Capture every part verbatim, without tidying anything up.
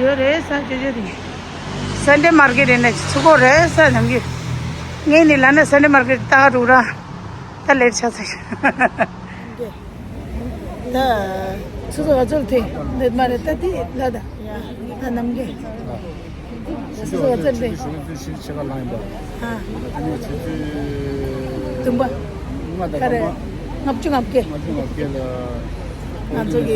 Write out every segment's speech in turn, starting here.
ཡོད་རེད་ས་ཅོ་ཅོ་དེ། སན་ཌེ་མར་ཀེ་ཊི་རེད་ན་ཚུགས་ཀོ་རེད་ས་ནམ་གི། ངས་ནི་ལ་ན་སན་ཌེ་མར་ཀེ་ཊི་ལྟ་འགྲོ་ར། ད་ལེར་ཆགས་ཚར། ད་ཚུགས་ཚུགས་ག་ཚོད་དེ་འདི་མ་རེད་ད་དེ་ལ་ད། ད་ནམ་གི། ཚུགས་ཚུགས་ག་ཚོད་དེ། ཨ། བདུན་པ། ག་རེ། ལྔ་བཅུ་ང་བརྒྱད། ང་ཚོ་གི།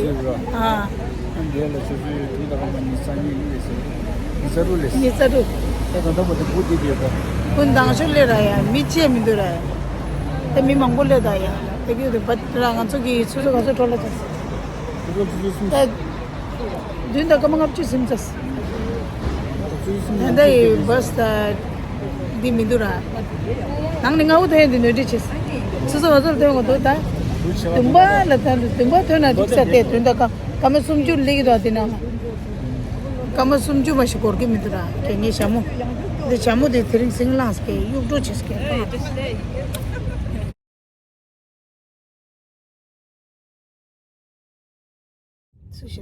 ཨ། འདི་ལ་ཆུ་ཚོད་དྲུག་དང་སྐར་མ་ཉི་ཤུ་རྩ་གཉིས་ལས་སོ། ཉི་ཤུ་རྩ་དྲུག་ལས། ཉི་ཤུ་རྩ་དྲུག་ད་ད་ལྟ་བར་དུ་བུ་དེ་དེ་ད། ཀུན་དང་ཤོས་སླེབས་ར་ཡ་མི་ཆེ་མི་འདུག་ར་ཡ། ད་མི་མང་པོ་སླེབས་ད་ཡ། ད་གི་དེ་བ་ར་ང་ཚོ་གི་ཆུ་ཚོད་ག་ཚོད་འགྲོ་ལ་ཚར། ད་བདུན་དང་སྐར་མ་ལྔ་བཅུ་ཟིན་ཚར། ད་ལྟ་ཡི་བ་སི་ད་འདི་མི་འདུག་ར། ནང་ནས་ལྔ་བོ་ཐོན་ཡ་འདི་ནོར་འཁྲུལ་བྱས། ཆུ་ཚོད་ག་ཚོད་ཐོན་དགོས་འདུག་ད། བདུན་པ་ལ་ཐོན་འདུག་བདུན་པ་ཐོན་ན་འགྲིག་ས་དེ་བདུན་དང་སྐར། སྐར་མ་སུམ་ཅུ་སླེབས་ཀྱི་འདུག་དེ་ནང་ལ། སྐར་མ་སུམ་ཅུ་མ་ཞིག་འགོར་གྱི་མི་འདུག་ར་ཁྱེད་ངའི་ཞྭ་མོ། འདི་ཞྭ་མོ་དེ་དེ་རིང་ཟིང་ལངས་ཀྱི་གཡུག་འགྲོ་བྱེད་ཀྱི།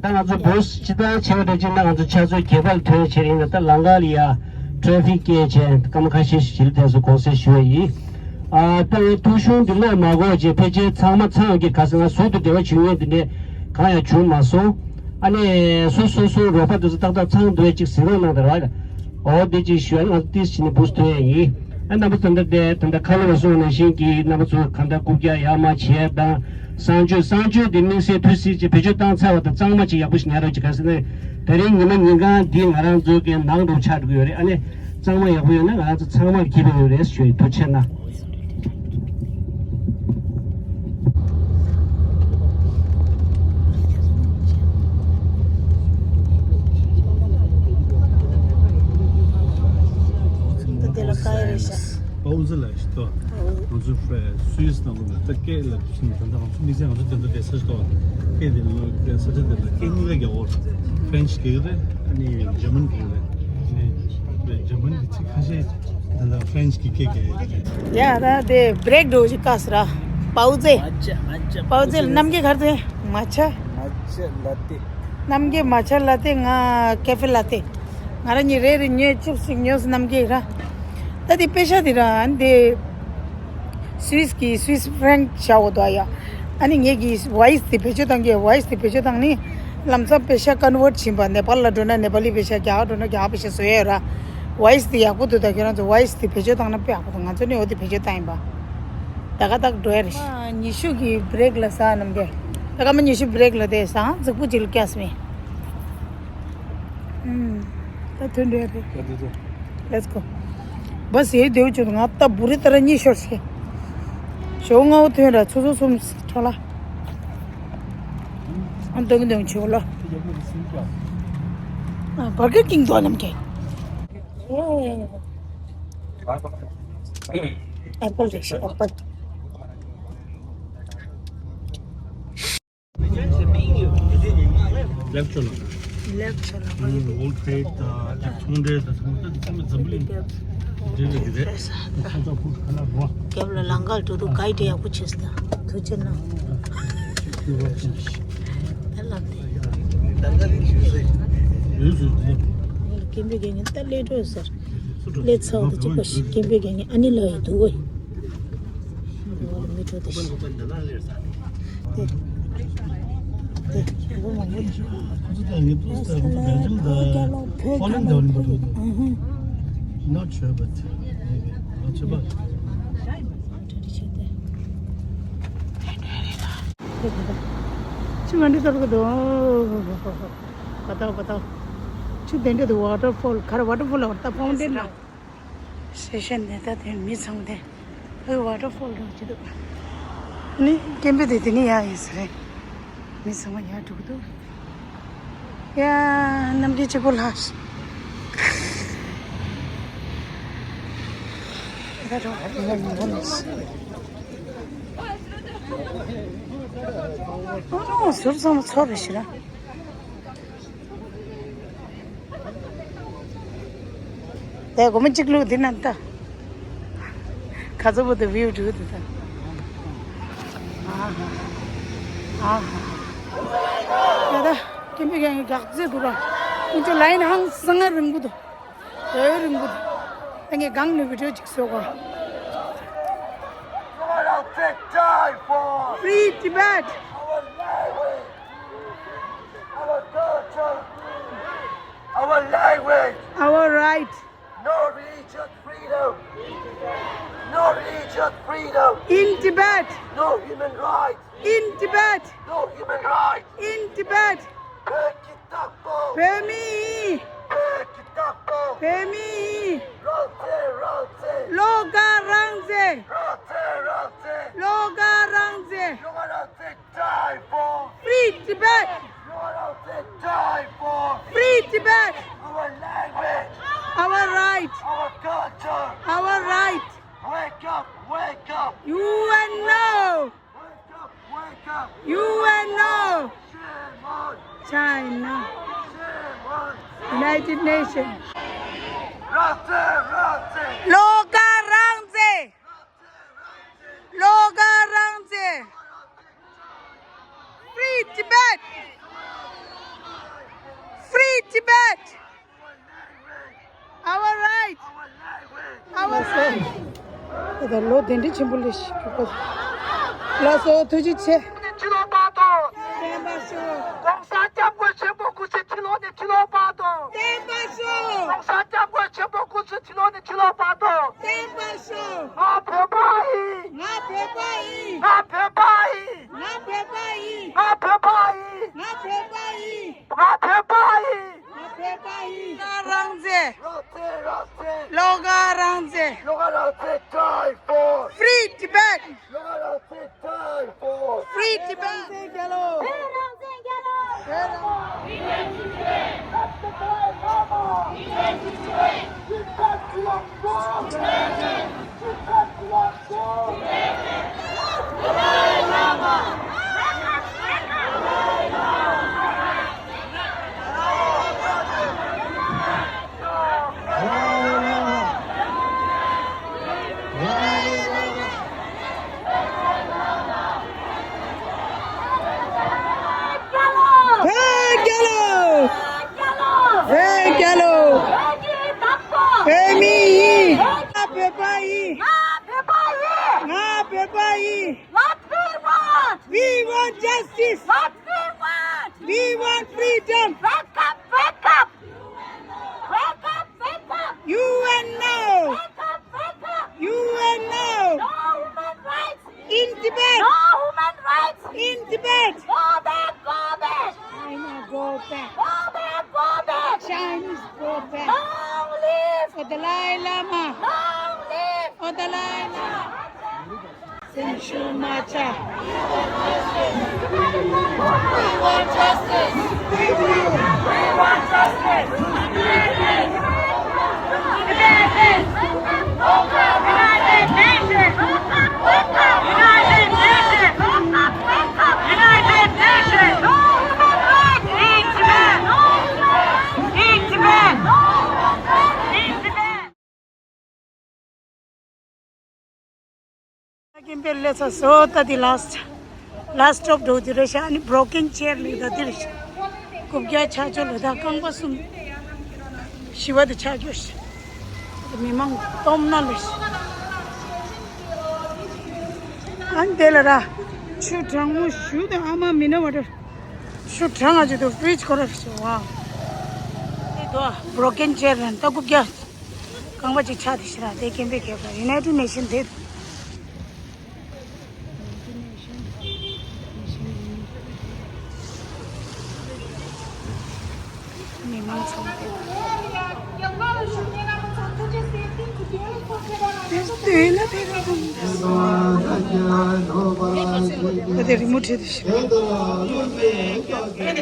ད་ང་ཚོ་བོས་ཅི་ལྟར་བྱས་པ་འདྲ་ཅིག་ན་ང་ཚོ་ཕྱག་མཛོད་ཁྱད་པར་ཐོན་བྱེད་རིང་ལ་ད་ལམ་ཁ་ལ་ཡ་ཊེ་ཕིག་སྐད་བྱས་སྐར་མ་ཁ་ཤས་ཤིག་ཞིག་ལ་དེ་ཚོ་གོང་གསལ་ཞུ་བ་ཡིན། ཨ་ད་ངའི་ཐུག་གཞུང་འདི་ཀློག་མ་དགོས་བྱས་ཕལ་ཆེར་ཚང་མ་ཚང་གི་ག་ས་ང་ཟུར་དུ་འབྲེལ་བ་བྱུང་མཁན་འདི་འདྲས་གང་ཡང་བྱུང་མ་སོང་། ཨ་ནི་སོ་སོ་སོའི་རོགས་པ་དེ་ཚོ་ཏག་ཏག་ཚང་འདུག་ཅིག་གཟིགས་རོགས་གནང་དང་ར། འོ་དེ་ཅིག་ཞུ་ཡ་ང་ཏིས་བྱས་ནས་བུས་ཐོན་ཡ་ཡིན། ཨ་རྣམ་པ་ཚོ་ད་ལྟ་དེ་ད་ལྟ་ཁ་ལོ་བ་སོང་ནང་བཞིན་གྱི་རྣམ་པ་ཚོ་གང་ལྟར་རྐུབ་བཀྱག་ཡར་མར་བྱས་དང་གསང་སྤྱོད་གསང་སྤྱོད་དེ་དམིགས་བསལ་དུས་ཚིགས་ཀྱི་བེད་སྤྱོད་བཏང་ཚར་བ་དང་གཙང་མ་ཅིག་ཡག་པོ་ཞིག་ཉར་རོགས་ཅིག་ག་ཟེར་ན། དེ་རིང་ཉི་མ་ཉིན་གང་འདི་ང་རང་ཚོ་གི་ནང་དུ་ཆགས་འགྲོ་གི་ཡོད་རེད། ཨ་ནི་གཙང་མ་ཡག་པོ་ཡོད་ན་ང་རང་ཚོ་ཚང་མར་ཁེ་ཕན་ཡོད་རེད་ཞུ་ཡ་ཡིན། ཐུགས་རྗེ་གནང་། ད་དེ་ལ་ཀ་ཡ་རེད་ཤག་པའོ་ཛི་ལ་ཤི་ཏོ། ང་ཚོ་སུད་སི་ནང་ལོགས་ནས་ད་སྐད་ལ་ཕྱིན་ད་ལྟ་ང་ཚོ་དམིགས་བསལ་ང་ཚོ་དོན་དུ་བསྡད་ས་ཤི་ཏོ། སྐད་དེ་ལོ་སྐད་ས་ཆ་དེ་ལ་སྐད་གཉིས་ཀ་རྒྱག་འོ། ཧྥ་རན་ཆི་སྐད་རེད། ཨ་ནི་འཇར་མན་སྐད་རེད། ཨ་ནི་འཇར་མན་གྱི་ཚིག་ཁ་ཤས་ད་ལྟ་ཧྥ་རན་ཆི་གི་སྐད་རྒྱག་ཡ་རེད། ཡ་ད་དེ་བྷི་རེག་འགྲོ་ཞིག་བཀག་ཟེར་ར། པའོ་ཛེ། མ་ཆ་མ་ཆ། པའོ་ཛེ་ལ་རྣམ་རྒྱལ་ག་རེ་ཟེར། མ་ཆ། མ་ཆ་ལ་ཏེ། རྣམ་རྒྱལ་མ་ཆ་ལ་ཏེ། ང་ཀེ་ཧྥེ་ལ་ཏེ། ང་རང་གཉིས་རེ་རེ་ཉོས་ཅིབ་སི་ཉོས་རྣམ་རྒྱལ་ར། ད་དེ་པེ་ཤ་དེ་ར་ཨ་ནི་དེ། སུད་སི་གི་སུད་སི་ཧྥ་རན་ཆི་བྱ་འོ་དོ་ཡ། ཨ་ནི་ངེད་ཀྱིས་ཝོ་ཡིས་དེ་བེད་སྤྱོད་བཏང་གི། ཝོ་ཡིས་དེ་བེད་སྤྱོད་བཏང་ནི། ལམ་སང་པེ་ཤ་ཀོན་ཝར་ཊི་བྱིན་པ། ནེ་པཱལ་ལ་འགྲོ་ན་ནེ་པཱ་ལི་པེ་ཤ། རྒྱ་གར་འགྲོ་ན་རྒྱ་གར་པེ་ཤ་བཟོ་ཡ་ར། ཝོ་ཡིས་དེ་ཡག་པོ་འདུག་ད་ཁྱོད་རང་ཚོ་ཝོ་ཡིས་དེ་བེད་སྤྱོད་བཏང་ན་དཔེ་ཡག་པོ་འདུག་ང་ཚོ་ནི་འོ་དེ་བེད་སྤྱོད་བཏང་ཡིན་པ། ད་ག་ད་ག་འགྲོ་ཡ་རེད། ཨ་ཉི་ཤུ་གི་བྷི་རེག་ལ་ཟ་རྣམ་རྒྱལ། ད་སྐར་མ་ཉི་ཤུ་བྷི་རེག་ལ་དེ་ཟ་རྫིག་པོ་ཅིག་ལ་བཀྱགས་མེད། ཨུམ། ད་ཐོན་འགྲོ་ཡ་རེད། ད་ཐོན་ཐོན། Let's go། བ་སི་ཡི་དེའུ་ཆུ་ང་ད་བུ་རི་ཏ་ར་གཉིས་ཤོར་ཤེ། ཞོ་ལྔ་བོ་ཐོན་ར་ཚོ་ཚོ་གསུམ་ཁྲོ་ལ། ཨ་འདོང་འདོང་ཆེ་བོ་ལ། ཨ་བར་གེ་ཀིང་དོ་ནམ་གེ། ཨེ་པལ་རེད་ཤག་ཨེ་པལ། ལེབ་ཆོ་ལ། ལེབ་ཆོ་ལ། ཨུམ། World Trade དང་ཚོང་འབྲེལ་དང་ཚང་མ་ད་འཛམ་བུ་གླིང་འབྲེལ་བའི་གི་རེད། ཁ་ཚ་ཕུ་ཁ་ལ་རོ། རྒྱབ་ལ་ལང་ཀར་འགྲོ་དུས་གའིཌ་ཡག་པོ་བྱས་སོང་། ཐུགས་རྗེ་གནང་། ད་ལབ་དེ། ཡོད་ཟེར་དེ། སྐད་འབོད་རྒྱག་མཁན་ད་སླེབས་འགྲོ་ཟེར། སླེབས་ཚར་བ་དང་གཅིག་པ་ཞིག་སྐད་འབོད་རྒྱག་མཁན་ཨ་ནི་ལགས་ཡོད་འདུག་གོ། འོ་ལ་མི་འགྲོ་དེ་ཞིག་དེ། དེ་རྒྱལ་པོ་མང་པོ་འདུག་ཁོ་ཚོ་ད་ངའི་ཏོག་ཙམ་ཁོ་ཚོ་བེལ་ཇམ་དང་ཧོ་ལན་འདྲ་བོ་འདུག Not sure, but maybe. Not sure, but ཆུ་ག་འདྲ་ཚོར་གི་འདུག་ག་ཏོ་ག་ཏོ། ཆུ་དེ་འདྲ་འདུག་ཝ་ཊར་ཕོལ། ག་རེ་ཝ་ཊར་ཕོལ་ལ་ད་ཕའུན་ཊེན་ལ། སེ་ཤན་ནས་ད་དེ་མི་ཚང་མ་དེ་ཨོ་ཝ་ཊར་ཕོལ་འགྲོ་གི་འདུག་ནི་སྐད་འབོད་དེ་དེ་ནས་ཡར་ཡིན་ས་རེད། མི་ཚང་མ་ཡར་འགྲོ་གི་འདུག་ཡ་རྣམ་རྒྱལ་གཅིག་པོ་ལྷག་སོང་། ད་འགྲོ་ཡ་ཡིན་པ་ནས། ཨོ་ཟུར་ཚང་མ་ཚོར་རེ་ཞིག་ར། དེ་སྒོར་མོ་གཅིག་བླུགས་འདི་ན་ལྟ། ཁ་ཚ་པོ་དེ་བིའུ་འགྲོ་འདི་ད། ཨ་ཧ། ཨ་ཧ། ད་ད་སྐད་འབོད་རྒྱག་མཁན་གྱི་གག་རྫི་འདུག་ར། ཁོང་ཚོ་ལའིན་ཧང་སང་ང་རིང་པོ་འདུག་དེ་རིང་པོ་འདུག་ད་ངས་སྒང་ནས་བི་ཌིའོ་ཅིག་བཟོ་དགོས། Free Tibet! Our language! Our language! Our right! No religious freedom! No religious freedom! In Tibet! No human rights! In Tibet! No human rights! In Tibet! བོད་ཀྱི་བདག་པོ། བོད་མི་ཡིན། བོད་ཀྱི་བདག་པོ། བོད་མི་ཡིན། རང་བཙན་རང་བཙན། བློ་དགའ་རང་བཙན། རང་བཙན་རང་བཙན། བློ་དགའ་རང་བཙན། བློ་དགའ་རང་བཙན། Die for Free Tibet! བློ་དགའ་རང་བཙན། Die for Free Tibet! Our language! Our right! Our culture! Our right! Wake up! Wake up! U N no! Wake up! Wake up! U N no! Shame on! China! Shame on! United Nations! རང་བཙན། རང་བཙན། བློ་དགའ་རང་བཙན། བློ་དགའ་རང་བཙན། Free Tibet! Free Tibet! Our right! Our right! ད་ལོ་དེ་འདྲ་ཆེན་པོ་ལས་ཤིག་གི་པ། ལགས་སོ། ཐུགས་རྗེ་ཆེ། ཕྱིར་ལོག་པ་དང་། བདེན་པ་ཤོག་གོང་ས་སྐྱབས་མགོན་ཆེན་པོ་སྐུ་ཚེ་ཕྱི་ལོགས་ནས་ཕྱིར་ལོག་པ་དང་། བདེན་པ་ཤོག་གོང་ས་སྐྱབས་མགོན་ཆེན་པོ་སྐུ་ཚེ་ཕྱི་ལོགས་ནས་ཕྱིར་ལོག་པ་དང་། བདེན་པ་ཤོག་ང་བོད་པ་ཡིན། ང་བོད་པ་ཡིན། ང་བོད་པ་ཡིན། ང་བོད་པ་ཡིན། ང་བོད་པ་ཡིན། ང་བོད་པ་ཡིན། ང་བོད་པ་ཡིན། ང་བོད་པ་ཡིན། བློ་དགའ་རང་བཙན། བློ་དགའ་རང་བཙན། བློ་དགའ་རང་བཙན། Die for Free Tibet! བློ་དགའ་རང་བཙན། Die for Free Tibet! བོད་རང་བཙན་རྒྱལ་ལོ། བོད་རང་བཙན་རྒྱལ་ལོ། བོད་རང་བཙན། བོད་རྒྱལ་ལོ། བོད་རྒྱལ་ལོ། བོད་མི་ཡིན། ང་བོད་པ་ཡིན། ང་བོད་པ་ཡིན། What we want! We want justice! What we want! We want freedom! Wake up, wake up! Wake up, wake up! U N no! Wake up, wake up! U N no! No human rights! In Tibet! No human rights! In Tibet! Go back, go back! China, go back! Go back, go back! Chinese, go back! Long live! For Dalai Lama! Long live! For Dalai Lama! སེམས་ཤུགས་མ་ཆག We want justice! We want justice! We want justice! United Nations! United Nations! United Nations! No human rights in Tibet! No human rights in Tibet! No human rights in Tibet! ཀེམ་པེ་ལས་ཚ་སོ་ད་དེ་ལཱ་སི་ཊི་ལཱ་སི་ཊི་སི་ཊོབ་འགྲོ་དེ་རེད་ཤག་ཨ་ནི་བྷྲོ་ཀེན་ཅེར་ལས་ད་དེ་རེད་ཤག་རྐུབ་བཀྱག་ཆག་ཆོག་ལས་ད་རྐང་པ་གསུམ་བཞི་པ་དེ་ཆག་ཆོག་ཤག་མི་མང་སྟོབས་ན་ལས་ཤག་ཨ་ནི་དེ་ལ་ར་ཆུ་གྲང་མོ་ཞུ་དང་ཨ་མ་མི་ན་བ་ར་ཆུ་གྲང་ང་ཅིག་ཏུ་ཕི་རི་ཇི་ཁོ་ར་ཤག་བ་དེ་དོ་བྷྲོ་ཀེན་ཅེར་ལ་ད་རྐུབ་བཀྱག་རྐང་པ་གཅིག་ཆག་དེ་ཤི་ར་དེ་ཀེམ་པེ་གས་པ་ཡུ་ནའི་ཊེཌ་ནེ་ཤན་དེ། མི་མང་ཚང་མ་དེ་དེ་ལ་དེ་ལ་དེ་རི་མོ་ཊི་དེ་ཤི་ར།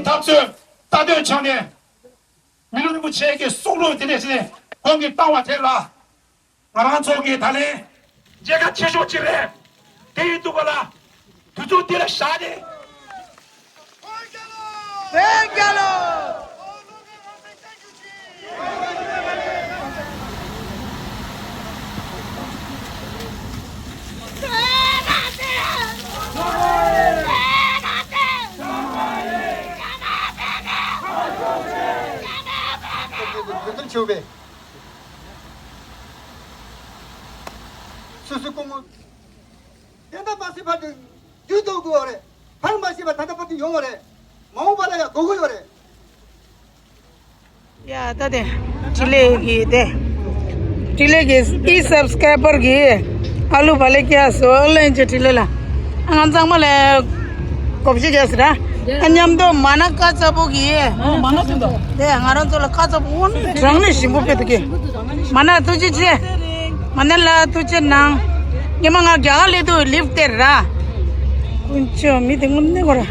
འཐབ་རྩོད་རྩ་དོན་ཆགས་ནས། མི་ལུས་རིན་པོ་ཆེ་གི་གསུང་རོགས་དེ་ནས་ཟེར་ནས་ཁོང་གིས་བཏང་བ་དེ་ལ། ང་རང་ཚོ་གི་ད་ལན་མཇལ་ཁ་ཆེ་ཤོས་ཅིག་རེད། དེ་ཡིན་དུས་ག་ལ་དུས་ཚོད་འདི་ལ་བཞག་ནས། བོད་རྒྱལ་ལོ། འགྲོ་སྟོན་བྱེད་པས། སོ་སོའི་སྐུ་ངོ། དེ་ལྟར་མ་བྱས་པར་དུ་རྒྱུད་ཐོག་དགོས་པ་རེད། ཕར་མ་བྱས་པར་ད་ལྟ་བར་དུ་ཡོང་བ་རེད། མ་འོངས་པ་ལ་ཡང་དགོས་ཀྱི་ཡོད་རེད། ཡ་ད་དེ། འཕྲིན་ལས་ཀྱི་དེ། འཕྲིན་ལས་ཀྱི་ཨི་སབ་སི་ཀ་རའི་བར་གྱི་ཨ་ལུ་བ་ལེ་ཀྱ་སོ་ལེན་གྱི་འཕྲིན་ལས་ལ། ང་ཚང་མ་ལ་གོ་བྱེད་རྒྱག་ཟེར་ར། ཨ་མཉམ་དུ་མ་ན་ཀ་ཙ་པོ་གི། མ་ན་ཟིན་དང་། དེ་ང་རང་ཚོ་ལ་ཀ་ཙ་པོ་འོན་རང་ནས་ཞིམ་པོ་སྤེལ་འདུག་གི། མ་ན་ཐུགས་རྗེ་ཆེ། མ་ན་ལ་ཐུགས་རྗེ་གནང་། ཉི་མ་ང་རྒྱ་གར་སླེབས་དུས་ལིབ་སྟེར་ར། དཀོན་མཆོག་མི་དེ་དངོས་གནས་ཁོ་ར།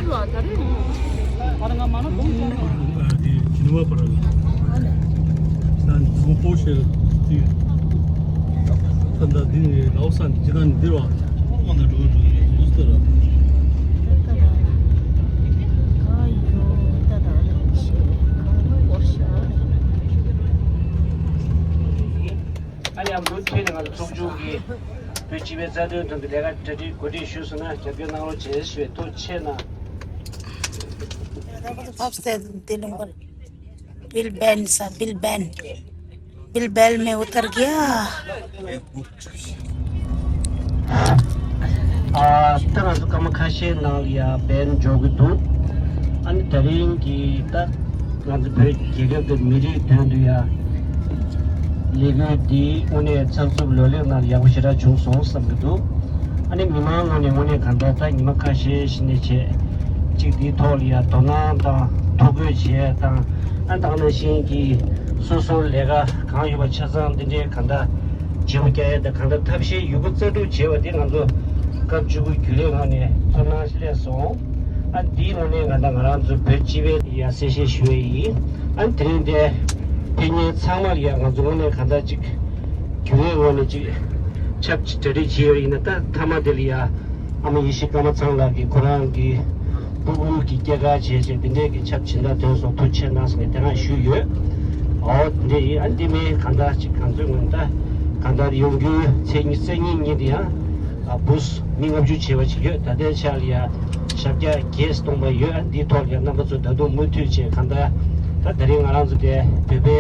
ཨ་ནི་ཨ་མདོ་ཁྱེད་ནས་ང་ཚོ་ཚོགས་ཆུང་གི་བོད་སྤྱི་པའི་རྩ་དོན་དོན་པའི་ལས་ཀ་གྲ་སྒྲིག་གོ་སྒྲིག་ཞུས་སོང་ན་རྒྱབ་སྐྱོར་གནང་རོགས་བྱེད་ཞུ་བའི་ཐུགས་རྗེ་ཆེ་གནང་། ཕབ་སྟེ་འདི་ལུང་པར་བིལ་བན་ས་བིལ་བན། བིལ་བན་མེ་ཨུ་ཏར་གྱ། ཨ་ད་ང་ཚོ་སྐར་མ་ཁ་ཤས་ནང་ལ་ཡ་བན་འཇོག་གི་འདུག་ཨ་ནི་དེ་རིང་གི་ད་ང་ཚོ་བོད་རྒྱལ་ཁབ་དང་མི་རིགས་དོན་དུ་ཡ་ལས་འགུལ་འདི་དངོས་གནས་ཚགས་ཚུད་ལོ་ལེགས་ནང་ཡག་པོ་ཞེ་དྲག་བྱུང་སོང་བསམ་གྱི་འདུག་ཨ་ནི་མི་མང་ངོས་ནས་དངོས་གནས་གང་ལྟར་ད་ཉི་མ་ཁ་ཤས་ཤིག་ནས་བྱས་གཅིག་འདིའི་ཐོག་ལ་ཡ་དོ་སྣང་དང་ཐུགས་ཁུར་བྱས་དང་། ཨ་ད་ག་ནང་བཞིན་གྱི་སོ་སོའི་ལས་ཀ་གང་ཡོད་པ་ཆ་ཚང་འདི་འདྲའི་གང་ལྟར་བརྗེ་པོ་རྒྱག་ཡ་དང་གང་ལྟར་ཐབས་ཤེས་ཡོད་རྒུ་རྩལ་སྤྲུགས་བྱས་པ་འདི་ང་ཚོ་སྐབས་བཅུ་དགུ་རྒྱུན་ལས་ངོས་ནས་ཐུགས་སྣང་སླེབས་སོང་། ཨ་འདིའི་ངོས་ནས་ང་དང་ང་རང་ཚོ་བོད་སྤྱི་པའི་ཡ་གསལ་བཤད་ཞུ་ཡས་ཡིན། ཨ་དེ་རིང་འདི་ཕེབས་མཁན་ཚང་མ་ལ་ཡ་ང་ཚོ་ངོས་ནས་གང་ལྟར་ཅིག་རྒྱུན་ལས་ངོས་ནས་ཅིག་ཆབས་ཅིག་གྲ་སྒྲིག་བྱས་ཡོད་ཡིན་ན། ད་མཐའ་མ་དེ་ལ་ཡ་ཨ་མ་ཡེ་ཤེས་ཀརྨ་ཚང་ལགས་ཀྱིས་ཁོ་རང་གི་སྤུ་གུ་གི་སྐྱེས་སྐར་བྱས་བྱས་འདི་འདྲའི་གི་ཆབས་ཇི་འདྲ་ཐོན་སོང་། ཐུགས་རྗེ་ཆེ་གནང་ཟེར་ནས་དེ་སྔ་ཞུས་ཡོད། འོ་འདི་འདྲ་ཡིན། ཨ་འདི་མིན་གང་ལྟར་ཅིག་ང་ཚོའི་ངོས་ནས་ད་གང་ལྟར་ཡོང་རྒྱུའི་ཚེས་ཉི་ཤུ་རྩ་གཉིས་ཉིན་དེ་ཡང་ཨ་བུས་མི་ལྔ་བཅུ་བྱས་པ་ཅིག་ཡོད། ད་ལྟའི་ཆར་ལ་ཡ་ཞབས་བཀྱག་བརྒྱད་སྟོང་པ་ཡོད། ཨ་འདིའི་ཐོག་ལ་ཡ་རྣམ་པ་ཚོ་ད་དུང་མུ་མཐུད་བྱས་གང་ལྟར་ད་དེ་རིང་ང་རང་ཚོ་དེ་བོད་པའི་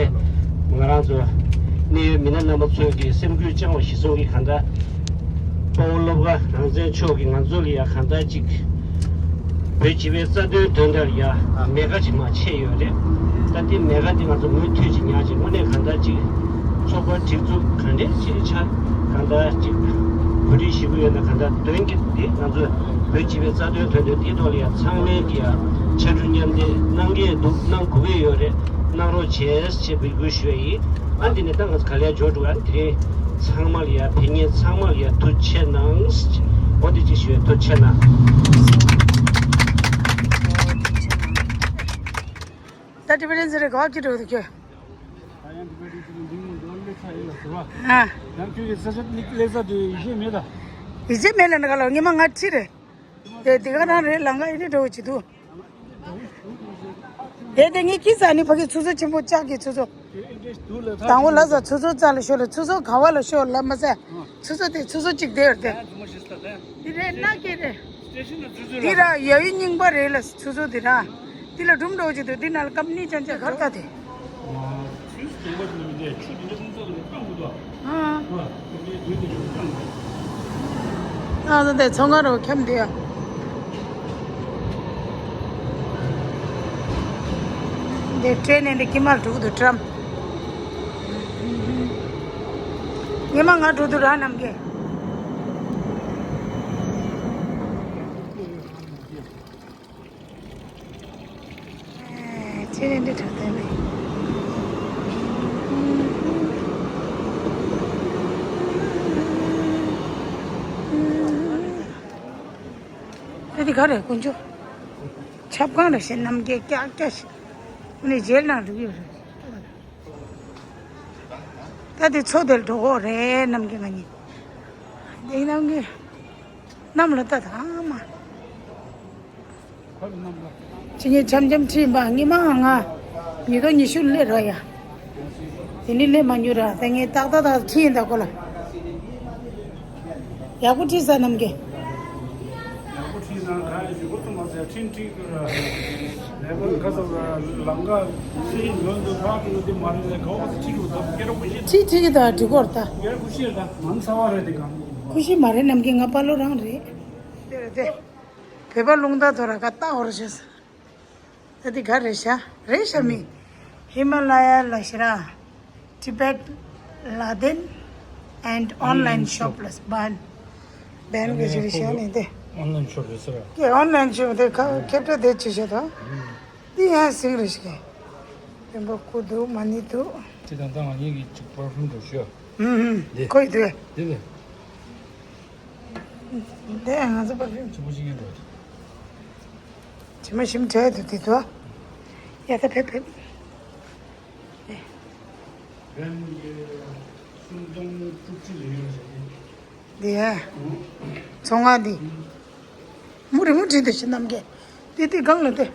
ང་རང་ཚོ་གནད་ཡོད་མི་སྣ་རྣམ་པ་ཚོས་ཀྱི་སེམས་འགུལ་བཅངས་པ་གཞིར་བཟུང་གིས་གང་ལྟར་དཔའ་བོ་བློ་དགའ་རང་བཙན་མཆོག་གིས་ང་ཚོ་ལ་ཡ་གང་ལྟར་ཅིག་བོད་སྤྱི་པའི་རྩ་དོན་དོན་དག་ལ་ཡ་མེ་མཁའ་ཅིག་མར་མཆེད་ཡོད་རེད། ད་དེ་མེ་མཁའ་དེ་ང་ཚོ་མུ་མཐུད་ཅིག་ཉར་ཅིག་དངོས་གནས་གང་ལྟར་ཅིག་ཚོགས་པ་སྒྲིག་འཛུགས་ག་འདྲས་ཅིག་ཆགས་གང་ལྟར་ཅིག་གོ་སྒྲིག་ཞུ་གི་ཡོད་ན། གང་ལྟར་དོན་གྱི་དེ་ང་ཚོ་བོད་སྤྱི་པའི་རྩ་དོན་དོན་དོན་དེའི་ཐོག་ལ་ཡ་ཚང་མས་ཀྱི་ཡ་ཕྱར་གྲུ་མཉམ་འདེགས་གནང་གི་འདུག་གནང་དགོས་ཀྱི་ཡོད་རེད། གནང་རོགས་བྱས་ཞེས་འབོད་སྐུལ་ཞུ་ཡ་ཡིན། ཨ་འདི་ནས་ད་ང་ཚོ་ག་ལེར་འབྱོར་འགྲོ། ཨ་དེ་རིང་ཚང་མ་ལ་ཡ་ཕེབས་མཁན་ཚང་མ་ལ་ཡ་ཐུགས་རྗེ་ཆེ་གནང་། འོ་འདི་ཅིག་ཞུ་ཡ། ཐུགས་རྗེ་ཆེ་གནང་། ད་ཏི་བེ་ཊན་ཟེར་རེ་ག་བ་ཀི་འགྲོ་འདུག་ཁྱོད། ཨ། ཡང་ཁྱོད་ཀྱི་ས་ཆ་ནི་ལེ་ས་དེ་ཡིད་ཆེས་མེད་ད། ཡིད་ཆེས་མེད་ལ་ན་ག་ལ་ཉི་མ་ང་ཁྲིད་རེད། དེ་དེ་ག་རང་རེད་ལང་ག་ཨེ་རེད་འགྲོ་བ་ཅི་འདུག་དེ་དེ་ངའི་ཁྱི་ས་ནི་ཕ་གི་ཆུ་ཚོད་ཆེན་པོ་ལྕགས་ཀྱི་ཆུ་ཚོད། དང་པོ་ལ་ས་ཆུ་ཚོད་རྩ་ལ་ཤོར་ལ་ཆུ་ཚོད་ག་བ་ལ་ཤོར་ལ་མ་ཟད་ཆུ་ཚོད་དེ་ཆུ་ཚོད་གཅིག་དེ་ཡོད་དེ། དེ་རེད་ན་ཀེ་རེད། འདི་ར་ཡ་ཡི་རྙིང་པ་རེད་ལ་ཆུ་ཚོད་འདི་ར། འདི་ལ་སྒྲུང་འདྲ་བོ་ཅིག་འདུག་འདི་ནང་ལ་སྐམ་ནི་ཅན་ཅན་གར་ཀ་དེ། ཨ་ད་དེ་ཚོང་ཁང་རོ་ཁྱམས་འདི་ཡ། འདི་ཀྲེན་ནས་འདི་ཀི་མར་འགྲོ་གི་འདུག་ཀྲམ། ཉི་མ་ང་འགྲོ་འདུག་ར་ནམ་གྱི། ཨེ། ཁྱེད་རང་འདི་དྲག་དེ་ནི། ཨེ་འདི་ག་རེད་དཀོན་མཆོག་ཆབ་ཁང་རེད་ཤག་ནམ་རྒྱུན་ཀྱག་ཀྱག་ཞིག་ཨ་ནི་རྗེས་ནང་འགྲོ་གི་ཡོད་རེད། ད་དེ་མཚོ་དེར་འགྲོ་གོ་རེད་ནམ་རྒྱུན་ང་གཉིས། དེ་ནམ་རྒྱུན་གནམ་ལ་ལྟ་དང་མ། ཁྱེད་གཉིས་འཆམ་འཆམ་ཁྲིད་པ་ཉི་མ་ང་ཉི་ཟླ་ཉི་ཤུ་སླེབས་ར་ཡ། དེ་ནི་སླེབས་མ་མྱོང་ར་དེ་ངས་ཏག་ཏག་ཏག་ཁྲིད་ཡིན་ད་གོ་ལ། ཡག་པོ་ཁྲིད་ས་ནམ་རྒྱུན། ཡག་པོ་ཁྲིད་ན་ག་ཡི་ཞུ་གོ་ཐུབ་མ་ཟད་ཁྲིད་ཁྲིད་དགོས་ར། ཁྲིག་ཁྲིག་གི་ད་འགྲིག་གོ་ར་ད། ཁུ་ཤི་མ་རེད་ནམ་རྒྱུན་ང་དཔའ་ལོ་རང་རེད། དེ་རེད་དེ། བོད་པ་རླུང་རྟ་ཐོ་ར་ཀ་ཏག་འོར་ཤེས། ད་འདི་ག་རེད་ཤག་རེད་ཤག་མི། ཧི་མ་ལ་ཡ་ལ་ཤི་ར། Tibet Laden and online shop ལ་སྦན། སྦན་གི་ཅི་རེད་ཤག་ནི་དེ། online shop རེད་ཟེར། ཀྱེ་online shop དེ་ཁ་ཁེབ་ཏྲ་དེ་ཅི་ཤག་ད། འདི་ཡང་སིང་རེད་ཤག་བེམ་པོ་ཀུ་འདུག་མ་ཎི་འདུག་དེ་དང་ད་ང་གཉིས་ཀྱི་ཅིག་པར་ཕིའུམ་འདུག་ཤག་ཧུམ་ཧུམ། འདི་ཁོ་ཡི་འདུག་དེ་དེ། དེ་ང་ཚོ་པར་ཕིའུམ། ཆུ་བོ་ཞིག་ཡིན་འགྲོ། ཇི་མ་ཞིམ་དྲས་འདུག་དེ་འདུག་ཡ་ད་ཕེབས་ཕེབས། འདི་ཡ། ཚོང་ཁང་འདི། མུ་རི་མུ་བྲིས་འདུག་ཤི་རྣམ་རྒྱལ། དེ་དེ་སྒང་ལ་དེ།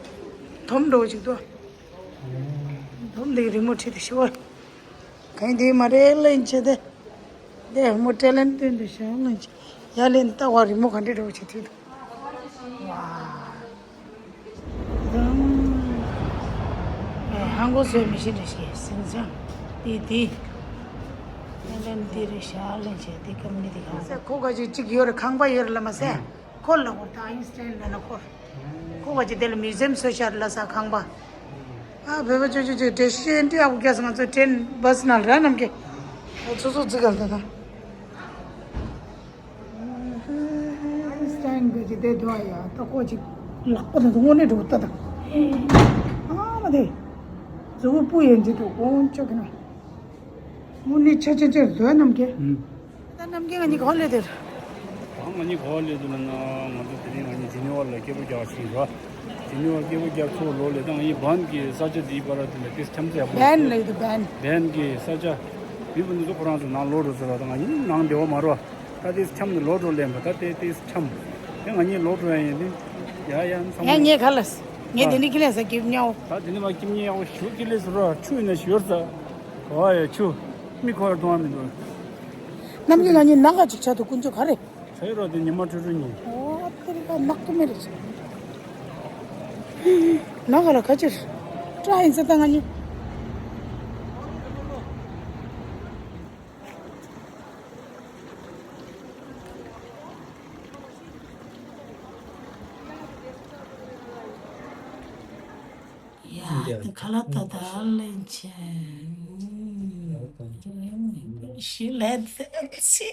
དོམ་འགྲོ་ཅིག་འདུག་དོམ་འདི་རི་མོ་བྲིས་འདུག་ཤི་བ། གང་འདི་མ་རེད་ལན་ཆེ་དེ། དེ་མོ་ཊ་ལན་སྟོན་དུ་ཞང་ལན་ཆེ། ཡ་ལན་ལྟ་བ་རི་མོ་ག་འདྲ་འགྲོ་ཆེ་དུས་དུ། ཝ། དང་། ཧང་གོ་སོའི་མི་ཤི་འདྲ་ཞིག་སིང་སང་། དེ་དེ། ཡ་ལན་དེ་རེ་ཞག་ལན་ཆེ་དེ་ཀམ་ནི་དེ་གང་ཟེ། ཁོ་ག་ཅིག་ཅིག་ཡོད་རེད་ཁང་པ་ཡོད་རེད་ལ་མ་ཟེ། ཁོ་ལ་ཁོ་ད་ཨིན་སི་ཊན་ལ་ན་ཁོ། ཁོ་བ་ཅི་དེ་ལ་མིའུ་ཛི་ཡམ་སོ་ཤར་ལ་ས་ཁང་པ། ཨ་བོད་པ་ཅོ་ཅོ་ཅོ་དེ་ཤི་ཨེན་ཏི་ཨ་བུ་རྒྱ་ས་ང་ཚོ་ཏྲེན་བྷ་སི་ནང་ར་ནམ་གེ། ཨ་ཚོ་ཚོ་ཙི་ག་ལ་ད་ད། སི་ཊན་གི་ཅི་དེ་དོ་ཡ་ད་ཁོ་ཅི་ལག་པ་ད་དུང་དངོས་གནས་འགྲོ་ད་ད། ཨ་མ་དེ། གཟུགས་པོ་སྤུ་ཡན་ཅི་དུ་ཀོང་ཅོ་གི་ན། དངོས་གནས་ཆ་ཆ་ཆ་དོ་ནམ་གེ། ད་རྣམ་རྒྱལ་ང་གཉིས་ག་པར་སླེབས་དེར། ད་ང་གཉིས་ག་པར་སླེབས་འདུག་ལབ་ན་ང་ཚོ་དེ་རིང་ང་གཉིས་ཇི་ནི་ཝ་ལ་སྐད་འབོད་རྒྱག་ཕྱིན་ར། ཇི་ནི་ཝ་སྐད་འབོད་རྒྱག་ཚུར་ལོག་ལས་ད་ང་གཉིས་བན་གྱི་ས་ཆ་འདིའི་བར་དུ་ལ་ཏིས་འཁྱམ་ཚ་ཡག་པོ་བན་ལ་ཡོད་དུ་བན། བན་གྱི་ས་ཆ། མི་བུ་འདི་ཚོ་ཁོ་རང་ཚོ་ནང་ལོག་འགྲོ་ཚུལ་ལ་ད་ང་གཉིས་ནང་བདེ་བ་མ་རོ། ད་ཏིས་འཁྱམ་ནས་ལོག་འགྲོ་ལེན་པ་ད་ཏེ་ཏིས་འཁྱམ། དེ་ང་གཉིས་ལོག་འགྲོ་ཡ་ཡིན་དེ། ཡ་ཡ་ཚང་མ། ཡ་ངས་ག་ལ། ངས་དེ་ནི་ཁི་ལས་ས་སྐྱིབ་ཉའོ། ད་དེ་ནི་མ་སྐྱིབ་ཉའོ་ཞུ་ཁི་ལས་སུ་རོ་ཆུ་ཡིན་ན་ཞུ་ཡོད་ས། ཨོ་ཡ་ཆུ། མི་ཁོ་ཡ་གཏོང་བ་མི་འདུག་རྣམ་རྒྱལ་ང་གཉིས་ནང་ག་ཅིག་ཆ་དུ་དཀོན་མཆོག་ག་རེ། ཆ་ཡོད་རོ་དེ་ཉི་མ་ཁྲོ་ཁྲོ་ཉིན། ཨོ་ཨ་ཏི་རི་ཀ་ནག་ཏུ་མེ་རེ་ཆ། ནང་ག་ལ་ཁ་ཆེར། ཏྲ་ཡིན་ས་ད་ང་གཉིས། ཡ་ད་ཁ་ལག་ད་ད་ལེན་ཆེན། ཤི་ལེ་ཚེ་ཚེ།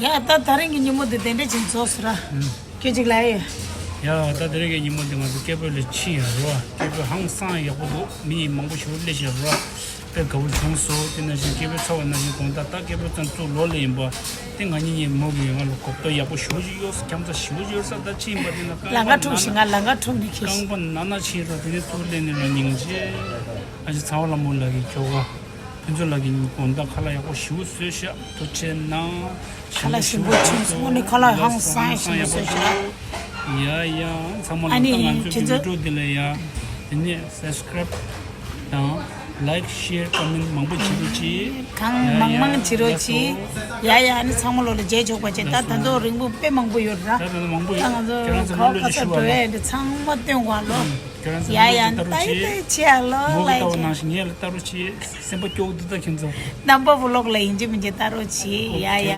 ཡ་ད་ད་རིང་གི་ཉིན་མོ་འདི་དེ་འདྲ་ཅིག་རྫོགས་སོང་ར། ཁྱོད་ཅིག་ལ་ཡོད། ཡ་ད་དེ་རིང་གི་ཉིན་མོ་འདི་ང་ཚོ་སྐད་འབོད་ལ་ཕྱིན་ཡོད་རོ། སྐད་འབོད་ཧང་སང་ཡག་པོ་འདུག་མི་མང་པོ་ཞིག་སླེབས་ཤག་རོ། དཔེ་དགའ་བོ་བྱུང་སོང་། དེ་ནང་བཞིན་སྐད་འབོད་ཚར་བ་ནང་བཞིན་དགོང་དག་ད་སྐད་འབོད་ཙམ་ཚུར་ལོག་ལེ་ཡིན་པ། དེ་ང་གཉིས་གཉིས་མོ་གི་ང་ལ་གོ་བརྡ་ཡག་པོ་ཞུ་ཞིག་ཡོད་ས། འཁྱམ་ས་ཞུ་ཞིག་ཡོད་ས། ད་ཕྱིན་པ་དེ་ན་རྐང་ལང་ཀ་པ་འཁྲུག་ན་ཞིག་ང་ན་ལང་ཀ་འཁྲུག་འདི་ཁེ་རྐང་པ་ན་ན་ཕྱིན་རོ། དེ་ནས་ཚུར་ལེན་ནས་ལ་སྙིང་རྗེ། ཨ་ཅེ་ཚ་བ་ལ་མོ་ལ་གི་ཁྱོ་ག་ཕུན་ཚོགས་ལ་གི་དགོང་དག་ཁ་ལག་ཡག་པོ་ཞུ་བཟོས་ཤག་ཐུགས་རྗེ་གནང་། ཁ་ལག་ཞིམ་པོ་བྱུང་སོང་། ནི་ཁ་ལག་ཧང་སང་ཞིམ་པོ་བཟོས་ཤག་ཡ་ཡ་ཚང་མ་ལ་ཨ་ནི་ད་ང་ཚོའི་ཁྱེད་ཚོ་བི་ཌི་ཡོ་འདི་ལ་ཡ། དེ་ནས་སབ་སི་ཀ་རེབ་དང་ལའིཀ་ཤེར་ཀོ་མེན་མང་པོ་བྱེད་རོགས་གྱིས། གང་ཡ་མང་མང་ཡ་བྱེད་རོགས་ལགས་སོ། གྱིས། ཡ་ཡ་ཨ་ནི་ཚང་མ་ལོ་ལ་མཇལ་ཆོག་པ་བྱེད། ད་ད་དུང་རིང་པོ་དཔེ་མང་པོ་ཡོད་ར། ད་ད་མང་པོ་ད་ཡོད། ང་ཁྱེད་རང་ཚོ་ཚོ་ལ་ཁ་ལོ་ལ་ཁ་ས་ཞུ་བ་འགྲོ་ལ། ཡ་འདི་ཚང་མ་སྟོན་དགོས་ལོ། ཁྱེད་རང་ཚོ་ཡ་ཡ་ལོ་ལ་ལྟ་རོགས་ད་ཡི་ད་གྱིས། ཡི་ཆེ་ཡ་ལོ་མོ་ལ་གི་ལྟ་བ་ཡི་ནང་བཞིན་ངས་ལ་ལྟ་རོགས་གྱིས། སེམས་པ་སྐྱོ་བོ་འདུག་ད་ཁྱེད་ཚོ། རྣམ་པ་བུ་ལོག་ལ་ཡིན་གཅིག་མིན་གཅིག་ལྟ་རོགས་གྱིས། ཡ་ཡ།